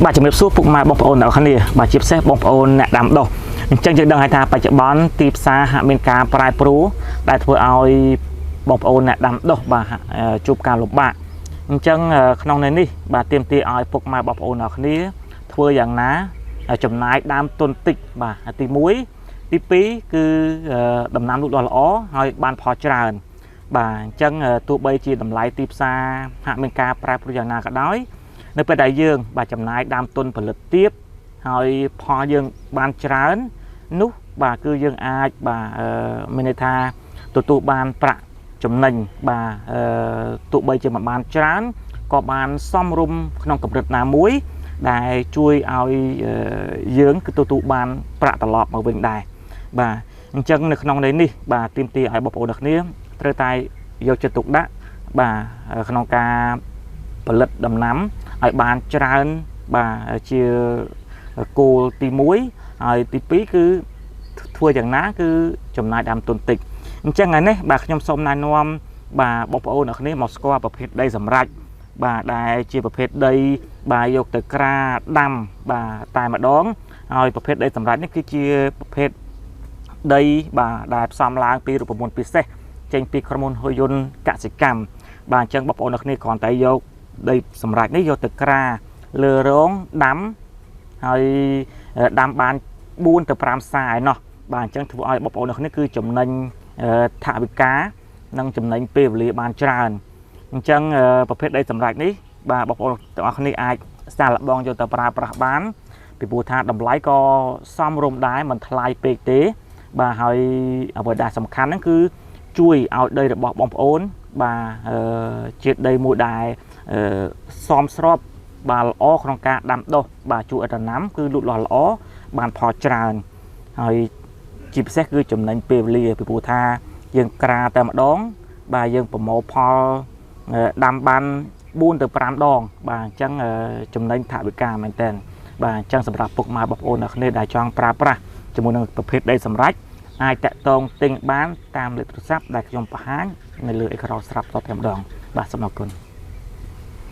បាទជំរាបសួរពុកម៉ែបងប្អូនទាំងអស់គ្នាបាទជាពិសេសបងប្អូនអ្នកដាំដុះអញ្ចឹងយើងដឹងហើយថាបច្ចុប្បន្នទីផ្សារហាក់មានការប្រែប្រួលដែលធ្វើឲ្យបងប្អូនអ្នកដាំដុះបាទហាក់ជួបការលំបាកអញ្ចឹងក្នុងន័យនេះបាទទាមទារឲ្យពុកម៉ែបងប្អូនទាំងអស់គ្នាធ្វើយ៉ាងណាចំណាយដើមទុនតិចបាទទី1ទី2គឺដំណាំលូតលាស់ល្អហើយបានផលច្រើនបាទអញ្ចឹងទោះបីជាតម្លៃទីផ្សារហាក់មានការប្រែប្រួលយ៉ាងណាក៏ដោយ នៅពេលដែលយើងបាទចំណាយដើមទុនផលិតទាបហើយផលយើងបានច្រើននោះបាទគឺយើងអាចបាទមានន័យថាទទួលបានប្រាក់ចំណេញបាទទោះបីជាមិនបានច្រើនក៏បានសមរម្យក្នុងកម្រិតណាមួយ ដែលជួយឲ្យយើងគឺទទួលបានប្រាក់ត្រឡប់មកវិញដែរបាទអញ្ចឹងនៅក្នុងន័យនេះបាទទាមទារឲ្យបងប្អូនទាំងគ្នាត្រូវតែយកចិត្តទុកដាក់បាទក្នុងការផលិតដំណាំ ឲ្យបានច្រើនបាទជាគោលទី1ហើយទី2គឺធ្វើយ៉ាងណាគឺចំណាយដើមទុនតិចអញ្ចឹងថ្ងៃនេះបាទខ្ញុំសូមណែនាំបាទបងប្អូនអ្នកគ្នាមកស្គាល់ប្រភេទដីសម្រាប់បាទដែលជាប្រភេទដីបាទយកទៅក្រាដាំបាទតែម្ដងហើយប្រភេទដីសម្រាប់នេះគឺជាប្រភេទដីបាទដែលផ្សំឡើងពីរូបមន្តពិសេសចេញពីក្រុមហ៊ុនហុយន្តកសិកម្មបាទអញ្ចឹងបងប្អូនអ្នកគ្នាគ្រាន់តែយកដីសម្រាប់នេះយកទៅក្រាលើរងដាំហើយដាំបាន4ទៅ5សាឯណោះបាទអញ្ចឹងធ្វើឲ្យបងប្អូនអ្នកគ្នាគឺចំណេញថវិកានិងចំណេញពេលវេលាបានច្រើនអញ្ចឹងប្រភេទដីសម្រាប់នេះបាទបងប្អូនទាំងអស់គ្នាអាចសាកល្បងយកទៅប្រើប្រាស់បានពីព្រោះថាតម្លៃក៏សមរម្យដែរមិនថ្លៃពេកទេបាទហើយអ្វីដែលសំខាន់ហ្នឹងគឺជួយឲ្យដីរបស់បងប្អូនបាទជាដីមួយដែលសមស្របបាទល្អក្នុងការដាំដុះបាទជួយឲ្យដំណាំគឺលូតលាស់ល្អបានផលច្រើនហើយជាពិសេសគឺចំណេញពេលវេលាពីព្រោះថាយើងក្រាតែម្ដងបាទយើងប្រមូលផលដាំបាន4ទៅ5ដងបាទអញ្ចឹងចំណេញថវិកាមែនតើបាទអញ្ចឹងសម្រាប់ពុកម៉ែបងប្អូនអ្នកគ្នាដែលចង់ប្រើប្រាស់ជាមួយនឹងប្រភេទដីសម្រាប់អាចតាក់ទងទិញបានតាមលេខទូរស័ព្ទដែលខ្ញុំបង្ហាញនៅលើអេក្រង់ស្រាប់តតែម្ដងបាទសូមអរគុណ។